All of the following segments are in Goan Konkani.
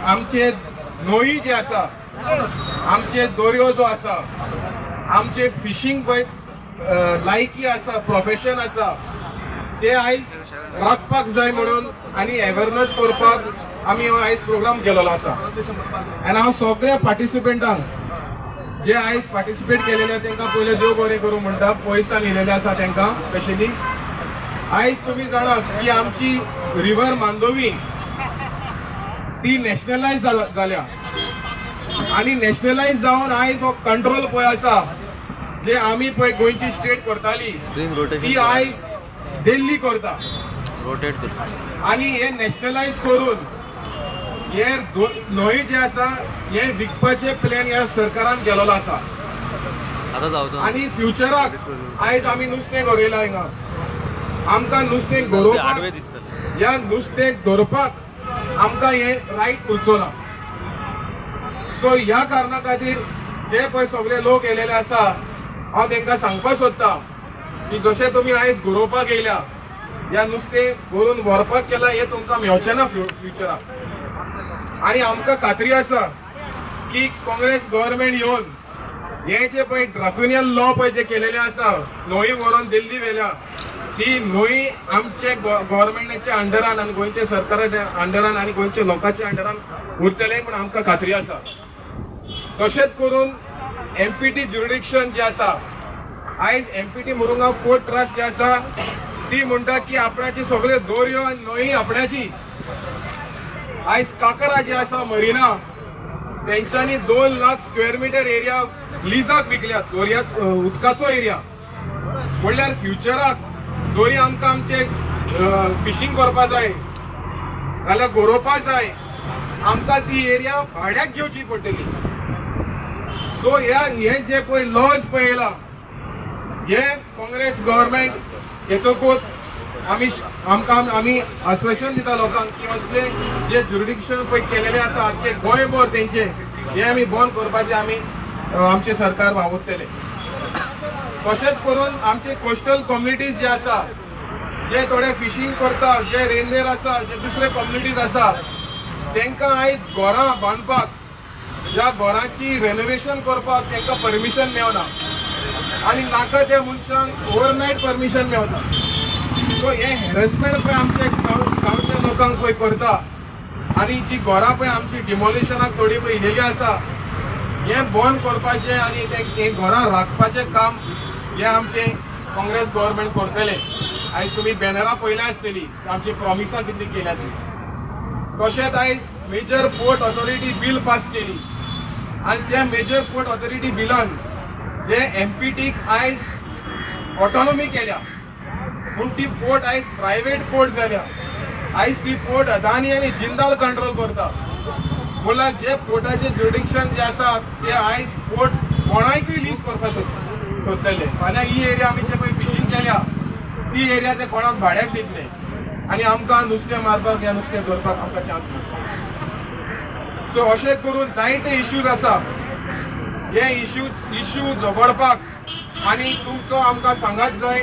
आमचे न्हंयी जे आसा, आमचे दर्यो जो आसा, आमचे फिशींग पळय लायकी आसा, प्रोफेशन आसा, ते आयज राखपाक जाय म्हणून आनी अवेरनस करपाक आमी हो आयज प्रोग्राम केलेलो आसा. आनी हांव सगळ्या पार्टिसिपेंटांक जे आयज पार्टिसिपेट केलेले, तांकां पयले देव बरें करूं म्हणटा. पयसान येयलेले आसा तांकां स्पेशली. आयज तुमी जाणात की आमची रिवर मांडोवी ती नॅशनलायज जाल्या आनी नॅशनलायज जावन आयज हो कंट्रोल पळय आसा, जे आमी पळय गोंयची स्टेट करताली, स्क्रीन रोटेशन. ती आयज दिल्ली करता. रोटेट कर. आणि हे नॅशनलायज करून हे न्हंय जे आसा, हे विकपाचे प्लॅन ह्या सरकारान केलेलो आसा. आता जावचो. आणि फ्युचराक आयज आमी नुस्तें गरयलां हिंगा, आमकां नुस्तें गरोवपाक आडवे दिसतले. ह्या नुस्तें धरपाक आमकां हे रायट उरचो ना. सो ह्या कारणा खातीर जे पळय सगळे लोक येयलेले आसा, हांव तांकां सांगपाक सोदता की जशें तुमी आयज गरोवपाक येयल्या, ह्या नुस्तें गरोवन व्हरपाक केलां, हें तुमकां मेवचें ना फ्युचराक. आनी आमकां खात्री आसा की काँग्रेस गव्हर्मेंट येवन हे जे पळय ड्राकोनियन लॉ पळय जे केलेले आसा, न्हंय व्हरोन दिल्ली व्हेल्या, ती न्हंय आमचे गव्हर्मेंटाच्या अंडरान आनी गोंयच्या सरकाराच्या अंडरान आनी गोंयच्या लोकांच्या अंडरान उरतले म्हूण आमकां खात्री आसा. तशेंच करून एमपीटी ज्युरिडिक्शन जे आसा, आयज एमपीटी मुरुगांव पोर्ट ट्रस्ट जे आसा, ती म्हणटा की आपणाची सगळे दोरयो आनी न्हंयी आपणाची. आयज काकरा जे आसा मरिना, तेंच्यांनी 2 लाख स्क्वेअर मिटर एरिया लिजाक विकल्यात, दर्या उदकाचो एरिया. म्हणल्यार फ्युचराक जरी आमकां आमचे फिशींग करपा जाय जाल्यार गरोवपा जाय, आमकां ती एरिया भाड्याक घेवची पडटली. सो ह्या हे जे पळय लॉज पळय येयला, हे काँग्रेस गव्हर्मेंट येतकूच आमी आमकां आमी आश्वासन दिता लोकांक की असले जे ज्युरिडिक्शन पळय केलेले आसा आख्खे गोंयभर तेंचे, हे आमी बंद करपाचे आमी आमचे सरकार वावुरतले. तशेंच करून आमचे कोस्टल कम्युनिटीज जे आसा, जे थोडे फिशींग करता, जे रेंदेर आसा, जे दुसरे कम्युनिटीज आसा, तांकां आयज घरां बांदपाक, ज्या घरांची रेनोवेशन करपाक तांकां परमिशन मेवना आनी नाका त्या मनशांक ओवरनायट परमिशन मेवता. सो हे हॅरसमेंट पळय आमचे गांवच्या लोकांक पळय करता आनी जी घरां पळय आमची डिमॉलिशनाक थोडी पळय येयलेली आसा, हें बंद करपाचें आनी ते घरां राखपाचें काम हें आमचें काँग्रेस गव्हर्मेंट करतले. आयज तुमी बॅनरां पळयल्या आसतली, आमची प्रॉमिसां कितली केल्या ती. तशेंच आयज major port authority bill pass केली आनी त्या मेजर पोर्ट ऑथॉरिटी बिलान जे एमपीटीक आयज ऑटोनॉमी केल्या, पूण ती पोर्ट आयज प्रायव्हेट पोर्ट जाल्या. आयज ती पोर्ट अदानी आनी जिंदाल कंट्रोल करता. म्हणल्यार जे पोर्टाचे ज्युरिडिक्शन जे आसा, ते आयज पोर्ट कोणाकूय लीज करपाक सोदतले. फाल्यां ही एरिया आमी जे पळय फिशींग केल्या, ती एरिया ते कोणाक भाड्याक दितले आनी आमकां नुस्तें मारपाक या नुस्तें धरपाक आमकां चान्स मेळटा. सो अशें करून जायते इश्यूज आसा. हे इश्यू झगडपाक आनी तुमचो आमकां सांगात जाय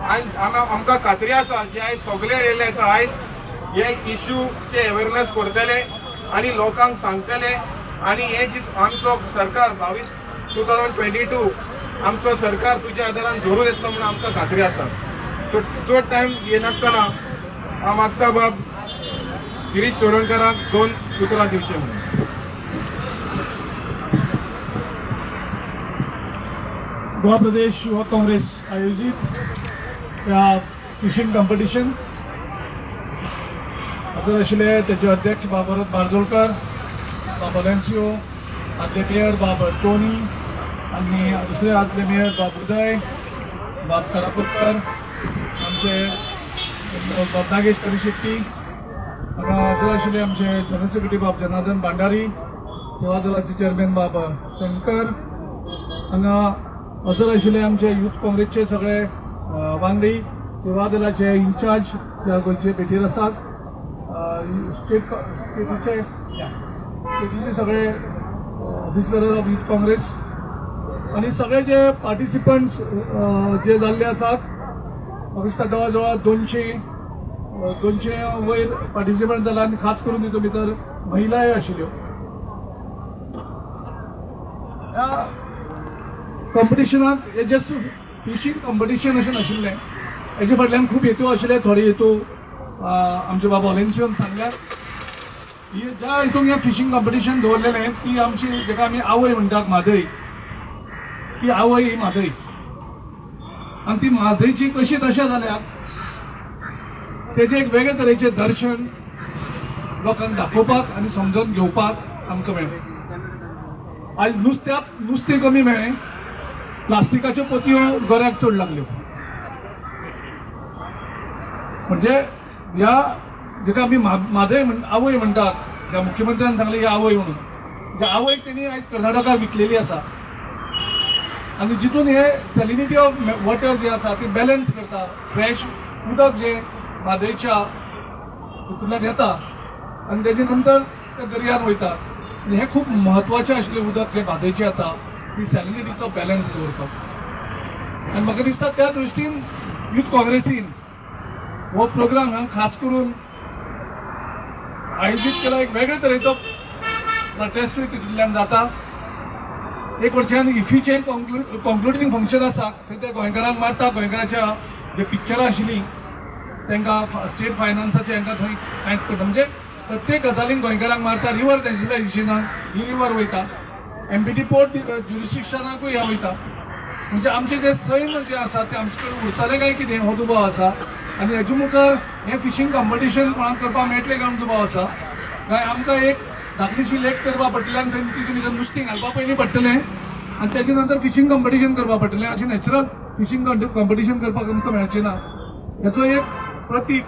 आनी आमकां खात्री आसा, जे आयज सगळे येयल्ले आसा, आयज हे इश्यूचे अवेरनेस करतले आनी लोकांक सांगतले. आनी हे जी आमचो सरकार 22 2022 आमचो सरकार तुज्या आदारान जरूर येतलो म्हणून आमकां खात्री आसा. सो चड टायम घेनासतना हांव मागता बाब गिरीश चोडणकाराक दोन उतरां दिवचे म्हणून. गोवा प्रदेश युवक काँग्रेस आयोजित ह्या फिशींग कॉम्पिटिशन हजर आशिल्ले तेचे अध्यक्ष बाब भरत बारदोलकर, बाब अलेन्सियो, आदले मेयर बाब टोनी आनी दुसरे आदले मेयर बाब उदय, बाब कारापूरकर, आमचे बाब नागेश करीशेट्टी, हांगा हजर आशिल्ले आमचे जनरल सेक्रेटरी बाब जनार्दन भांडारी, सेवा दलाचे चेअरमॅन बाब शंकर, हांगा हजर आशिल्ले आमचे युथ काँग्रेसचे सगळे वांगडी, सेवा दलाचे इन्चार्ज ज्या गोंयचे भेटीर आसात, स्टेटीचे सगळे office bearer of youth Congress आनी सगळे जे पार्टिसिपंट्स जे जाल्ले आसात, म्हाका दिसता जवळ जवळ 200 200 वयर पार्टिसिपंट जाला आनी खास करून तितून भितर महिलाय आशिल्ल्यो. ह्या कॉम्पिटिशनाक हे जस्ट फिशींग कॉम्पिटिशन अशें नाशिल्लें. हेजे फाटल्यान खूब हेतू आशिल्ले. थोडे हेतू आमचे बाबा ऑलेन्सियोन सांगल्यात. ही ज्या हितून हें फिशींग कॉम्पिटिशन दवरलेलें, ती आमची जेका आमी आवय म्हणटात म्हादय, ती आवय ही म्हादय. आनी ती म्हादयची कशी दशा जाल्या तेजें एक वेगळे तरेचें दर्शन लोकांक दाखोवपाक आनी समजून घेवपाक आमकां मेळ्ळें. आयज नुस्त्याक नुस्तें कमी मेळ्ळें, प्लास्टिकाच्यो पोतयो गऱ्याक चड लागल्यो. म्हणजे ह्या जेका आमी म्हादय म्हण आवय म्हणटात, ज्या मुख्यमंत्र्यान सांगलें ही आवय म्हणून, ज्या आवयक तेणी आयज कर्नाटकाक विकलेली आसा. आनी जितून हे सॅलिनिटी ऑफ वॉटर जे आसा ती बॅलन्स करता, फ्रेश उदक जे म्हादयच्या हितूंतल्यान येता आनी तेजे नंतर ते दर्यान वयता. आनी हें खूब म्हत्वाचें आशिल्लें उदक जें म्हादयचें येता ती सॅलिनिटीचो बॅलन्स दवरपाक. आनी म्हाका दिसता त्या दृश्टीन युथ काँग्रेसीन हो प्रोग्राम हांगा खास करून आयोजीत केला. एक वेगळे तरेचो प्रोटेस्टूय तितूंतल्यान जाता. एक वटच्यान इफीचें कॉन्क्लुडींग फंक्शन आसा, थंय ते गोंयकारांक मारता. गोंयकाराच्या जे पिक्चरां आशिल्लीं तांकां स्टेट फायनान्साचे हांकां थंय कांयच करता. म्हणजे प्रत्येक गजालीन गोंयकारांक मारता. रिवर नॅशनलायझेशनाक ही रिवर वयता, एमपीटी पोर्ट ज्युरिस्डिक्शनाकूय ह्या वयता. म्हणजे आमचे जे सैम जे आसा ते आमचे कडेन उरतले काय कितें हो दुबाव आसा. आनी हेजे मुखार हें फिशींग कॉम्पिटिशन कोणाक करपाक मेळटलें काय म्हूण दुबाव आसा. काय आमकां एक धाकलीशी लेक करपाक पडटलें आनी थंय तितून भितर नुस्तें घालपा पयलीं पडटलें आनी तेजे नंतर फिशींग कॉम्पिटिशन करपाक पडटलें. अशें नॅचरल फिशींग कॉम्पिटिशन करपाक आमकां मेळचें ना. हेचो एक प्रतीक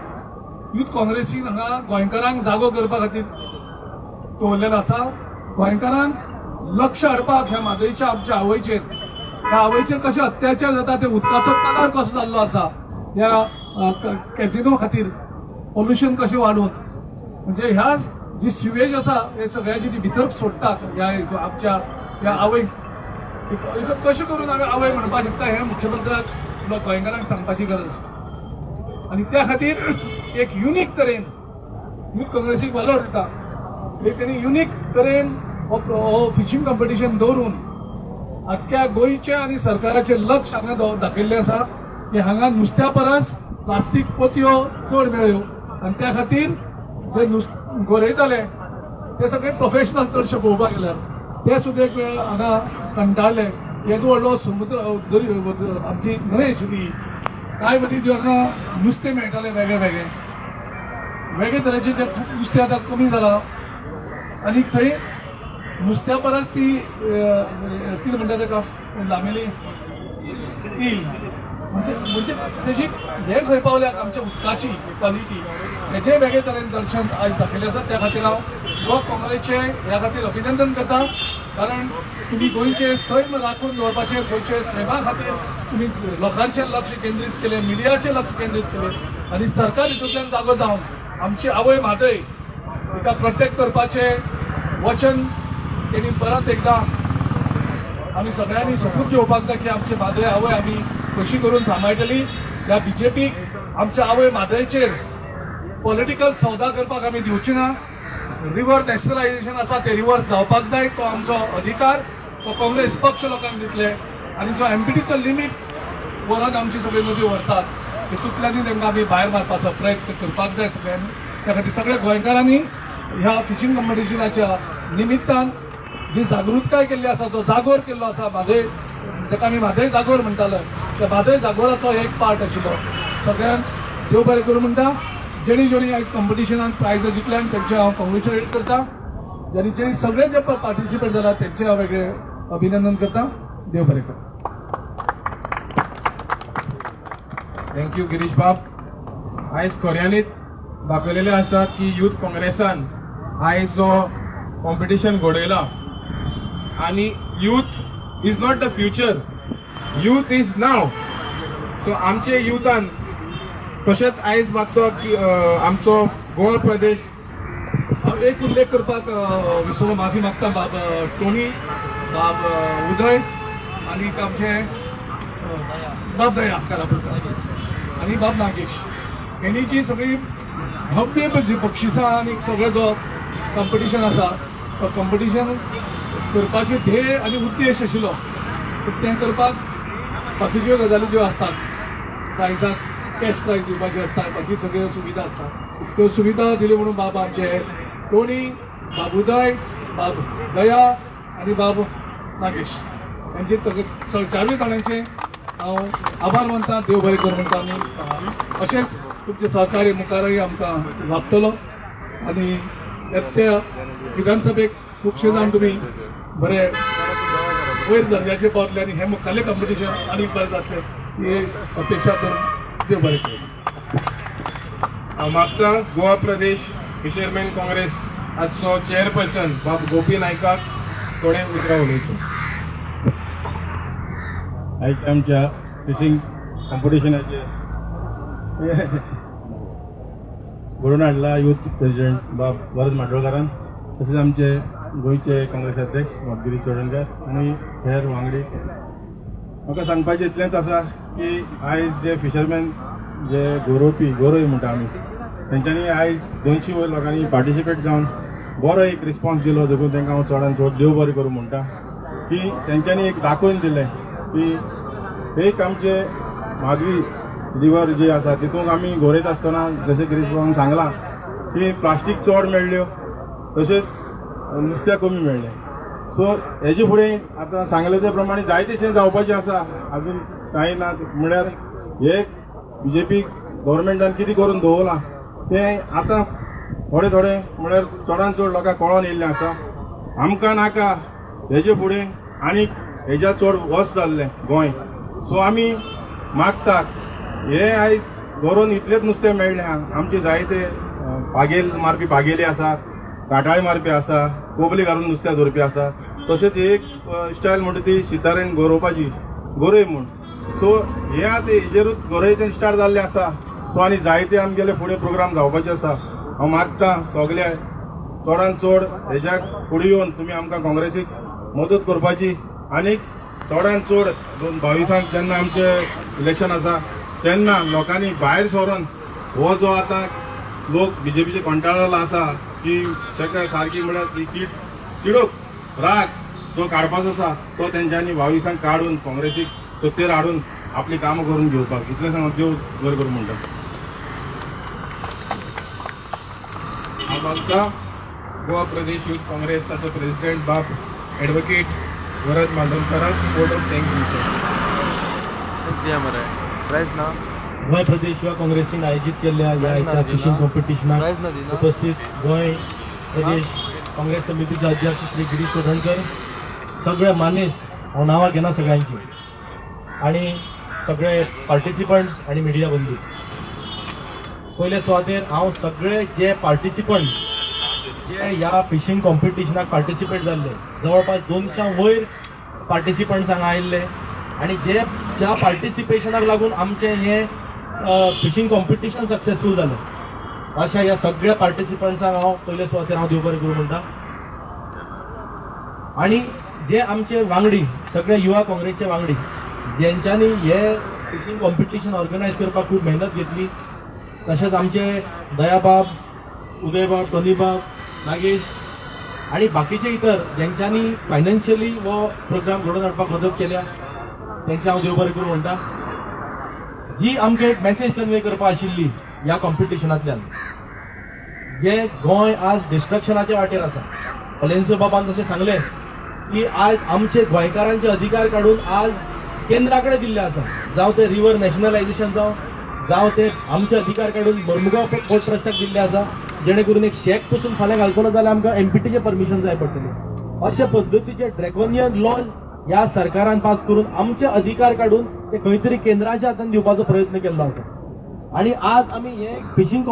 युथ काँग्रेसीन हांगा गोंयकारांक जागो करपा खातीर दवरलेलो आसा. गोंयकारांक लक्ष हाडपाक ह्या म्हादयच्या आमच्या आवयचेर, ह्या आवयचेर कशे अत्याचार जाता, ते उदकाचो कलर कसो जाल्लो आसा, ह्या कॅझिनो खातीर पोल्युशन कशें वाडून, म्हणजे ह्या जी सिवेज आसा हे सगळ्याची ती भितर सोडटात ह्या आमच्या ह्या आवयक. हिका कशें करून आमी आवय म्हणपाक शकता हें मुख्यमंत्र्याक गोंयकारांक सांगपाची गरज आसा. आनी त्या खातीर एक युनीक तरेन युथ काँग्रेसीक वालोर दिता, एक तेणी युनीक तरेन हो फिशींग कॉम्पिटिशन दवरून आख्ख्या गोंयचें आनी सरकाराचें लक्ष हांगा दाखयल्लें आसा की हांगा नुस्त्या परस प्लास्टीक पोतयो चड मेळ्ळ्यो. आनी त्या खातीर जे गरयताले ते सगळे प्रोफेशनल चडशे पळोवपाक गेल्यार ते सुद्दां एक वेळ हांगा कंटाळले. येदो व्हडलो समुद्र दर्यो, आमची न्हंय आशिल्ली, काय मदीं ज्यो हांगा नुस्तें मेळटालें वेगळे वेगळे वेगळे तरेचे, जे खूब नुस्तें आतां कमी जालां. आनी थंय नुस्त्या परस ती कितें म्हणटा ताका, लांबेली ईल. म्हणजे तेजी हे खंय पावल्या आमच्या उदकाची क्वॉलिटी हेजे वेगळे तरेन दर्शन आयज दाखयलें आसा. त्या खातीर हांव गोवा काँग्रेसचे ह्या खातीर अभिनंदन करता, कारण तुमी गोंयचें सैम राखून दवरपाचें, गोंयचे सैमा खातीर तुमी लोकांचें लक्ष केंद्रीत केलें, मिडियाचें लक्ष केंद्रीत केलें आनी सरकार हितूंतल्यान जागो जावन आमची आवय म्हादय हिका प्रोटेक्ट करपाचें वचन तेणी परत एकदां आमी सगळ्यांनी सोपूत घेवपाक जाय की आमची म्हादय आवय आमी कशी करून सांबाळटली. ह्या बीजेपीक आमच्या आवय म्हादयचेर पॉलिटिकल सौदा करपाक आमी दिवची ना. रिवर नॅशनलायझेशन आसा ते रिवर्स जावपाक जाय. तो आमचो अधिकार, तो काँग्रेस पक्ष लोकांक दितले. आनी जो एमपीटीचो लिमीट व्हरून आमची सगळी नदी व्हरतात, हितूंतल्यानूय तांकां आमी भायर मारपाचो प्रयत्न करपाक जाय सगळ्यांनी. त्या खातीर सगळ्या गोंयकारांनी ह्या फिशींग कॉम्पिटिशनाच्या निमित्तान जी जागृतकाय केल्ली आसा, जो जागोर केल्लो आसा म्हादय, जाका आमी म्हादय जागोर म्हणटाले, त्या म्हादय जागोराचो एक पार्ट आशिल्लो. सगळ्यांक देव बरें करूं म्हणटा. जेणी जेणी आयज कॉम्पिटिशनाक प्रायज जिखल्यान तेंचे हांव कॉंग्रेच्युलेट करता. ज्यांनी जेणी सगळे जे पार्टिसिपेट जाला तेंचे हांव वेगळे अभिनंदन करता. देव बरें करूं. Thank you Girish बाब. आयज खऱ्यांनीच दाखयलेलें आसा की युथ काँग्रेसान आयज जो कॉम्पिटिशन घडयला आनी youth is not the future, youth is now. So आमचे युथान तशेंच आयज मागता की आमचो गोवा प्रदेश हांव एक उल्लेख करपाक विसरलो, माफी मागता. बाब टोनी, बाब उदय आनी आमचे बाब दया कारापूरकर आनी बाब नागेश यांनी जी सगळी भव्य जी बक्षिसां आनी सगळो जो कॉम्पिटिशन आसा तो कॉम्पिटिशन करपाचे ध्येय आनी उद्देश आशिल्लो, पूण तें करपाक बाकीच्यो गजाली ज्यो आसतात, प्रायजाक कॅश प्रायज दिवपाचे आसता, बाकी सगळ्यो सुविधा आसतात, त्यो सुविधा दिल्यो म्हणून बाब आमचे टोनी, बाब उदय, बाब दया आनी बाब नागेश यांचे चारूय जाणांचे हांव आभार मानता. देव बरें कर म्हणटा. आमी अशेंच तुमचे सहकार्य मुखारय आमकां लाभतलो आनी येत्या विधानसभेक खुबशे जाण तुमी बरे वयर दर्जाचे पावतले आनी हे मुखारले कॉम्पिटिशन आनीक बरें जातलें ही अपेक्षा करून देव बरें करूं. हांव मागता गोवा प्रदेश फिशरमॅन काँग्रेस आजचो चेअरपर्सन बाब गोपी नायकाक थोडे उतरां उलोवच्यो. आयच्या आमच्या फिशींग कॉम्पिटिशनाचे घडोवन हाडला युथ प्रेसिडेंट बाब वरद माडोळकारान, तशेंच आमचे गोंयचे काँग्रेस अध्यक्ष बाब गिरीश चोडणकर आनी हेर वांगडी. म्हाका सांगपाचें इतलेंच आसा की आयज जे फिशरमॅन जे गोरोवपी, गोरोय म्हणटा आमी, तेंच्यांनी आयज 200 वयर लोकांनी पार्टिसिपेट जावन बरो एक रिस्पॉन्स दिलो देखून तांकां हांव चडान चड देव बरें करूं म्हणटा की तेंच्यांनी एक दाखोवन दिलें की एक आमचे माधवी रिवर जे आसा तितूंत आमी गोरयता आसतना, जशें गिरीश बाबान सांगलां की प्लास्टीक चड मेळ्ळ्यो, तशेंच नुस्त्या कमी मेळ्ळें. सो हेजे फुडें आतां सांगलें ते प्रमाणे जायतेशें जावपाचें आसा, अजून कांय ना. म्हळ्यार हे बीजेपी गव्हर्मेंटान कितें करून दवरलां तें आतां थोडे थोडे, म्हळ्यार चडान चड लोकांक कळोन येयल्लें आसा. आमकां नाका हेजे फुडें आनीक हेज्या चड वस जाल्लें गोंय. सो आमी मागतात, हे आयज गरोवन इतलेंच नुस्तें मेळ्ळें. आमचे जायते पागेल मारपी पागेली आसा, काटाळी मारपी आसा, कोबली घालून नुस्तें धरपी आसा. तशेंच एक स्टायल म्हणटा ती शितारेन गरोवपाची, गरय म्हूण. सो हे आतां हेजेरूच गरयचें स्टार्ट जाल्लें आसा. सो आनी जायते आमगेले फुडें प्रोग्राम जावपाचे आसा. हांव मागता सगल्या चडान चड हेज्या फुडें येवन तुमी आमकां काँग्रेसीक मदत करपाची आनी चडान चड 2022 जेन्ना आमचें इलेक्शन आसा तेन्ना लोकांनी भायर सरोन हो जो आतां लोक बीजेपीचे कंटाळलो आसा की ताका सारकी म्हळ्यार ती तिडूक राग जो काडपाचो आसा तो तेंच्यांनी 22 काडून काँग्रेसीक सत्तेर हाडून आपली कामां करून घेवपाक. इतलें सांगून देव बरें करूं म्हणटा. हांव मागता गोवा प्रदेश युथ काँग्रेसाचो प्रेसिडेंट बाब एडवोकेट वरद मांडोणकराक वोट ऑफ thank दिवचो. दिया मरे, प्रायज ना. गोंय प्रदेश युवा काँग्रेसीन आयोजीत केल्ल्या ह्या आयच्या फिशींग कॉम्पिटिशनाक प्रायज ना दिना. उपस्थित गोंय प्रदेश काँग्रेस समितीचे अध्यक्ष श्री गिरीश चोडणकर, सगळे मानेस्त, हांव नांवां घेना सगळ्यांची, आणि सगळे पार्टिसिपंट्स आणि मिडिया बंधू, पयले सुवातेर हांव सगळे जे पार्टिसिपंट्स जे ह्या फिशींग कॉम्पिटिशनाक पार्टिसिपेट जाल्ले, जवळपास 200 वयर पार्टिसिपंट्स हांगा आयिल्ले आणि जे ज्या पार्टिसिपेशनाक लागून आमचें हें फिशींग कॉम्पिटिशन सक्सेसफूल जालें, अशा ह्या सगळ्या पार्टिसिपंट्सांक हांव पयले सुवातेर हांव देव बरें करूं म्हणटा. आणि जे आमचे वांगडी, सगळे युवा काँग्रेसचे वांगडी, जेंच्यांनी हे फिशींग कॉम्पिटिशन ऑर्गनायज करपाक खूब मेहनत घेतली, तशेंच आमचे दयाबाब, उदयबाब, टोनीबाब, नागेश आणि बाकीचे इतर ज्यांच्यांनी फायनान्शियली हो प्रोग्राम घडोवन हाडपाक मदत केल्या, तेंचे हांव देव बरें करूं म्हणटा. जी आमकां एक मेसेज कन्वे करपा आशिल्ली ह्या कॉम्पिटिशनांतल्यान, जे गोंय आज डिस्ट्रक्शनाच्या वाटेर आसा, वलेन्सियो बाबान जशें सांगलें की आज आमचे गोंयकारांचे अधिकार काडून आज केंद्रा कडेन दिल्ले आसा, जावं ते रिवर नॅशनलायझेशन जावं, जावं ते आमचे अधिकार काडून मर्मुगांव पोर्ट ट्रस्टाक दिल्ले आसा, जेणे करून एक शेक पसून फाल्यां घालतलो जाल्यार आमकां एमपीटीचें परमिशन जाय पडटलें. अशे पद्दतीचे ड्रॅकोनियन लॉज ह्या सरकारान पास करून आमचे अधिकार काडून ते खंय तरी केंद्राच्या हातान दिवपाचो प्रयत्न केल्लो आसा. आणि आज आमी हे फिशींग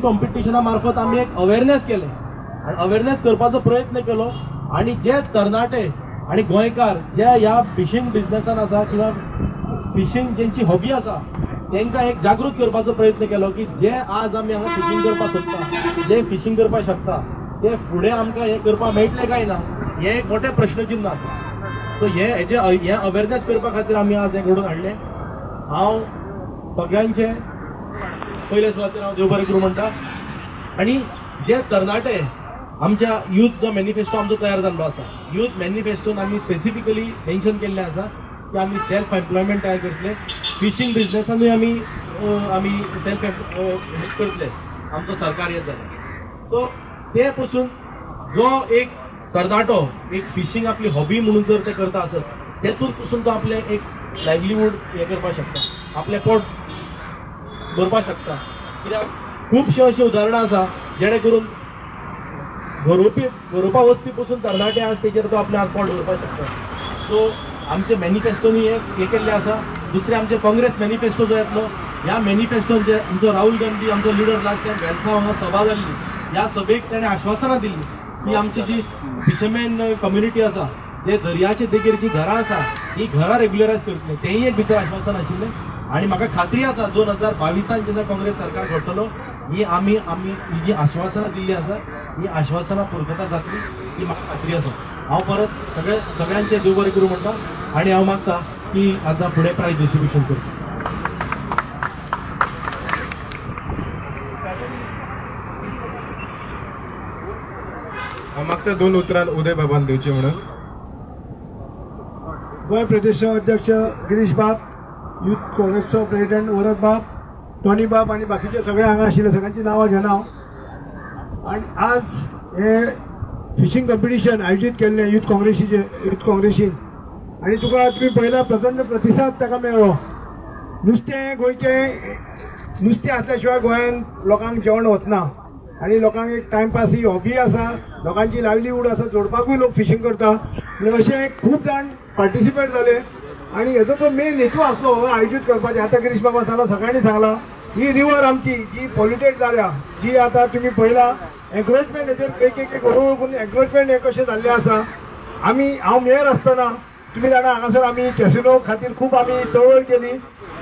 कॉम्पिटिशना मार्फत आमी एक अवेरनेस केलें आनी अवेरनेस करपाचो प्रयत्न केलो आणि जे तरणाटे आणि गोंयकार जे ह्या फिशींग बिझनेसान आसा किंवा फिशींग जेंची हॉबी आसा, तांकां एक जागृत करपाचो प्रयत्न केलो की जे आज आमी हांगा फिशींग करपाक सोदता, जे फिशींग करपाक शकता, ते फुडें आमकां हें करपाक मेळटलें काय ना, हें एक मोठें प्रश्नचिन्ह आसा. सो हे हेजे हें अवेरनेस करपा खातीर आमी आज हें घडोवन हाडलें. हांव सगळ्यांचे पयले सुवातेर हांव देव बरें करूं म्हणटा. आनी जे तरणाटे आमच्या यूथ जो मॅनिफेस्टो आमचो तयार जाल्लो आसा, यूथ मॅनिफेस्टोन आमी स्पेसिफिकली मेन्शन केल्लें आसा की आमी सेल्फ एम्प्लॉयमेंट तयार करतले, फिशींग बिजनसानूय आमी आमी सेल्फ करतले आमचो सरकार येत जाल्यार. सो ते पसून जो एक तरणाटो एक फिशींग आपली हॉबी म्हणून जर ते करता आसत तेतून पसून तो आपलें एक लायवलीहूड हें करपाक शकता, आपलें पोट भरपाक शकता. कित्याक खुबशीं अशीं उदाहरणां आसा जेणे करून गरोवपा वचपी पसून तरणाटे आज तेजेर तो आपलें आज पोट भरपाक शकता. सो आमचे मॅनिफेस्टोनी हें केल्लें आसा. दुसरें आमचे काँग्रेस मॅनिफेस्टो जो येतलो, ह्या मॅनिफेस्टोन जे आमचो राहुल गांधी आमचो लिडर लास्ट टायम वेलसांव हांगा सभा जाल्ली, ह्या सभेक ताणें आश्वासनां दिल्ली की आमची जी फिशरमॅन कम्युनिटी आसा, जे दर्याचे देगेर जी घरां आसा ही घरां रेग्युलरायज करतले, तेंय एक भितर आश्वासन आशिल्लें. आनी म्हाका खात्री आसा 2022 जेन्ना काँग्रेस सरकार घडटलो ही आमी आमी ही जी आश्वासनां दिल्ली आसा ही आश्वासनां पुर्तता जातली ही म्हाका खात्री आसा. हांव परत सगळ्यांचें देव बरें करूं म्हणटा आनी हांव मागता की आतां फुडें प्रायज डिस्ट्रिब्युशन करचें. हांव मागता दोन उतरां उदय बाबान दिवची म्हणून. गोंय प्रदेश अध्यक्ष गिरीश बाब, यूथ काँग्रेसचो प्रेसिडेंट वरद बाब, टॉनी बाब आनी बाकीचे सगळे हांगा आशिल्ले सगळ्यांची नांवां घेना हांव. आनी आज हे फिशींग कॉम्पिटिशन आयोजीत केल्लें यूथ काँग्रेसीचे, यूथ काँग्रेसीन, आनी तुका तुमी पळयला प्रचंड प्रतिसाद ताका मेळ्ळो. नुस्तें गोंयचें नुस्तें आसल्या शिवाय गोंयांत लोकांक जेवण वचना आनी लोकांक एक टायमपास ही हॉबी आसा, लोकांची लायवलीहूड आसा, जोडपाकूय लोक फिशींग करता. म्हणजे अशें खूब जाण पार्टिसिपेट जाले आनी हेजो जो मेन हेतू आसलो हो आयोजीत करपाचें, आतां गिरीश बाबा सांगला, सगळ्यांनी सांगला, ही रिवर आमची जी पॉल्युटेड जाल्या, जी आतां तुमी पळयला एन्क्रोचमेंट हेजेर एक एक हळूहळू करून एन्क्रोचमेंट हें कशें जाल्लें आसा. आमी हांव मेयर आसतना तुमी जाणा हांगासर आमी कॅसिनो खातीर खूब आमी चळवळ केली,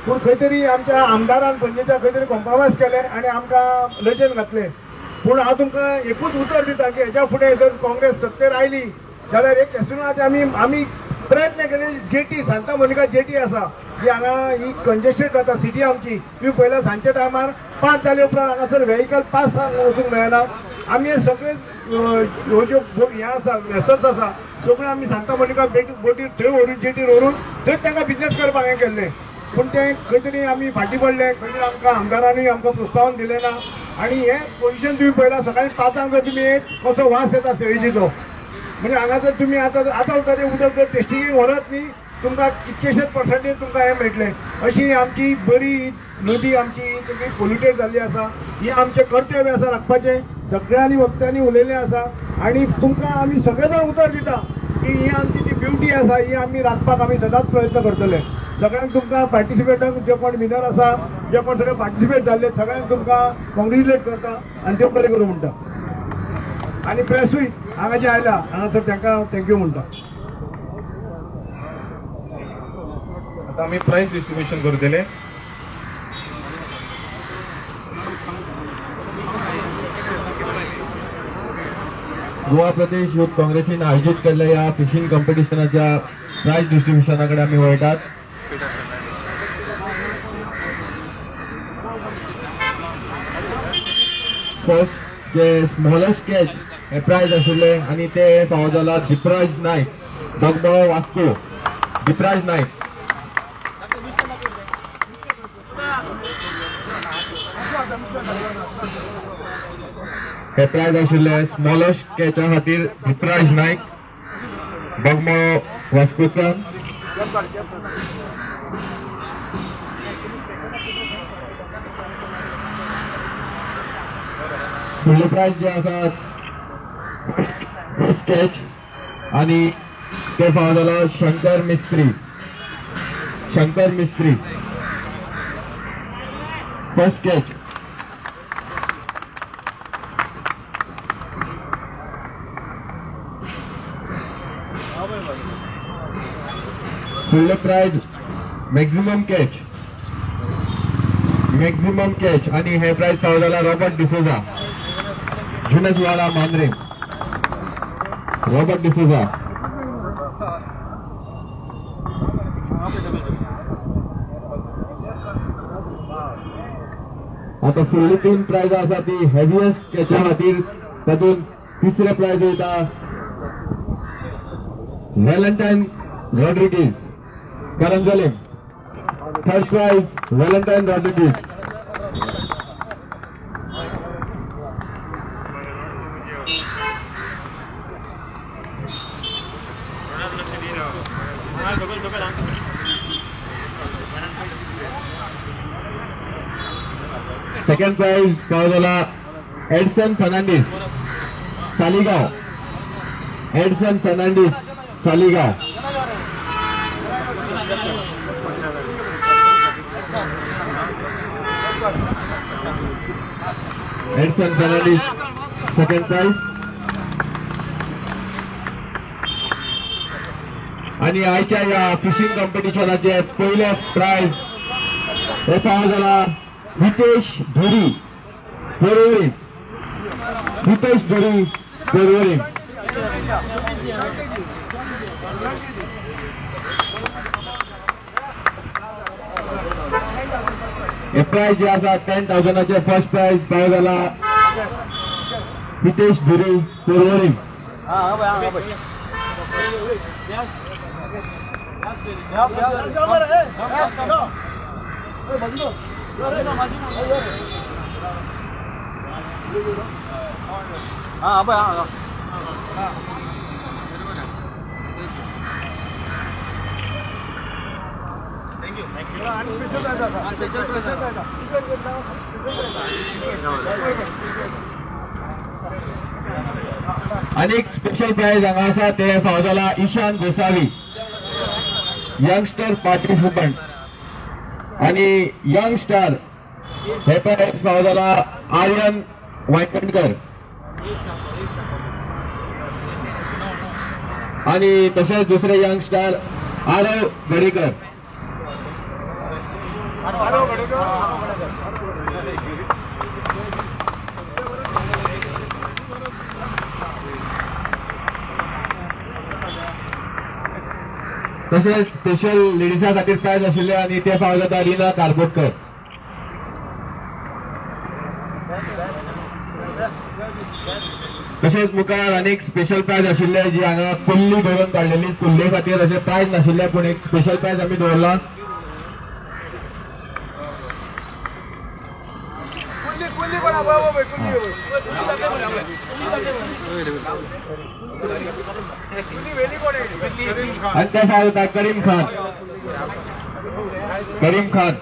पूण खंय तरी आमच्या आमदारान पणजेच्या खंय तरी कॉम्प्रोमायज केलें आनी आमकां लजेन घातलें. पूण हांव तुमकां एकूच उतर दिता की हेज्या फुडें जर काँग्रेस सत्तेर आयली जाल्यार एक कॅसिनोचे आमी आमी प्रयत्न केले. जेटी सांता मोनिका जेटी आसा जी हांगा ही कंजेस्टेड जाता सिटी आमची, तुमी पळयला सांजच्या टायमार 5 जाले उपरांत हांगासर व्हेकल 5 वचूंक मेळना. आमी हे सगळे ह्यो ज्यो हें आसा वेसल्स आसा सगळ्यो आमी सांता मोनिका बोटीर थंय व्हरून जेटीर व्हरून थंय तांकां बिजनेस करपाक हें केल्लें, पूण तें खंय तरी आमी फाटीं पडले, खंय तरी आमकां आमदारांनी आमकां प्रोत्साहन दिलें ना. आनी हें पोजिशन तुमी पळयलां सकाळीं 5 जर तुमी येत कसो वास येता सेवेजीचो, म्हणजे हांगा जर तुमी आतां आतां सुद्दां तें उदक जर टेस्टिंगेक व्हरत न्ही तुमकां कितकेशेच पर्संटेज तुमकां हें मेळटलें. अशी आमची बरी नदी आमची सगळी पोल्युटेड जाल्ली आसा, ही आमचें कर्तव्य आसा राखपाचें, सगळ्यांनी वक्त्यांनी उलयल्लें आसा. आनी तुमकां आमी सगळे जाण उतर दिता की ही आमची जी ब्युटी आसा ही आमी राखपाक आमी सदांच प्रयत्न करतले. सगळ्यांक तुमकां पार्टिसिपेटांक जे कोण विनर आसा, जे कोण सगळे पार्टिसिपेट जाल्ले सगळ्यांक तुमकां कॉंग्रेच्युलेट करता आनी देव बरें करूं म्हणटा. आनी प्रेसूय हांगा जे आयला हांगासर तांकां thank you म्हणटा. आतां आमी प्रायज डिस्ट्रिब्युशन करतले. गोवा प्रदेश यूथ काँग्रेसीन आयोजीत केल्ल्या ह्या फिशींग कॉम्पिटिशनाच्या प्रायज डिस्ट्रिब्युशना कडेन आमी वळटात. फर्स्ट जे स्मॉलेस्ट कॅच हे प्रायज आशिल्ले आनी ते फावो जाला दीपराज नायक, बोगमळो वास्को. दीपराज नायक. हे प्रायज आशिल्ले स्मॉलेस्ट कॅचा खातीर दीपराज नायक, बोगमळो वास्कोच्यान. फुडले प्रायज जे आसा फर्स्ट कॅच आनी ते फावो जाला शंकर मिस्त्री. शंकर मिस्त्री फर्स्ट कॅच. फुडले prize maximum catch, maximum catch आनी हे प्रायज फावो जाला रॉबर्ट डिसोजा, जुनसवाडा मांद्रे. रॉबर्ट डिसोजा. आता फुडली तीन प्रायजां आसा ती हेवियस्ट कॅचा खातीर. तातूंत तिसरे प्रायज वयता Valentine Rodrigues, Caranzalem. Third prize Valentine Rodrigues. Second prize फावो जाला Edson Fernandes, Saligao. Edson Fernandes, Saligao. Edson Fernandes second prize. आणि आयच्या या फिशिंग कॉम्पिटिशनाचे पयले प्रायज हे फावो जाला हितेश धुरी, पोरवरीम. हितेश धुरी, पोरवरीम. हे प्रायज जे आसा 10,000चे फर्स्ट प्रायज फावो जाला हितेश धुरी, पोरवरीम. आनी एक स्पेशल प्रायज हांगा आसा, ते फावो जाला ईशान गोसावी, यंगस्टर पार्टिसिपंट. आणि यंग स्टार हे प्रायज फावो जाला आर्यन वायकणकर. आणि तशेंच दुसरे यंग स्टार आरव गडेकर. तशेंच स्पेशल लेडिसा खातीर प्रायज आशिल्ले आनी ते फावो जाता रिना कारबोटकर. तशेंच मुखार आनीक स्पेशल प्रायज आशिल्ले, जी हांगा कुल्ली दवरून काडलेली. कुल्ले खातीर अशें प्रायज नाशिल्ले, पूण एक स्पेशल प्रायज आमी दवरला. कुल्ली कुल्ली कोण पळय कुल्ली कुल्ली वेली कोण. आणि ते फावो जाता करीम खान. करीम खान.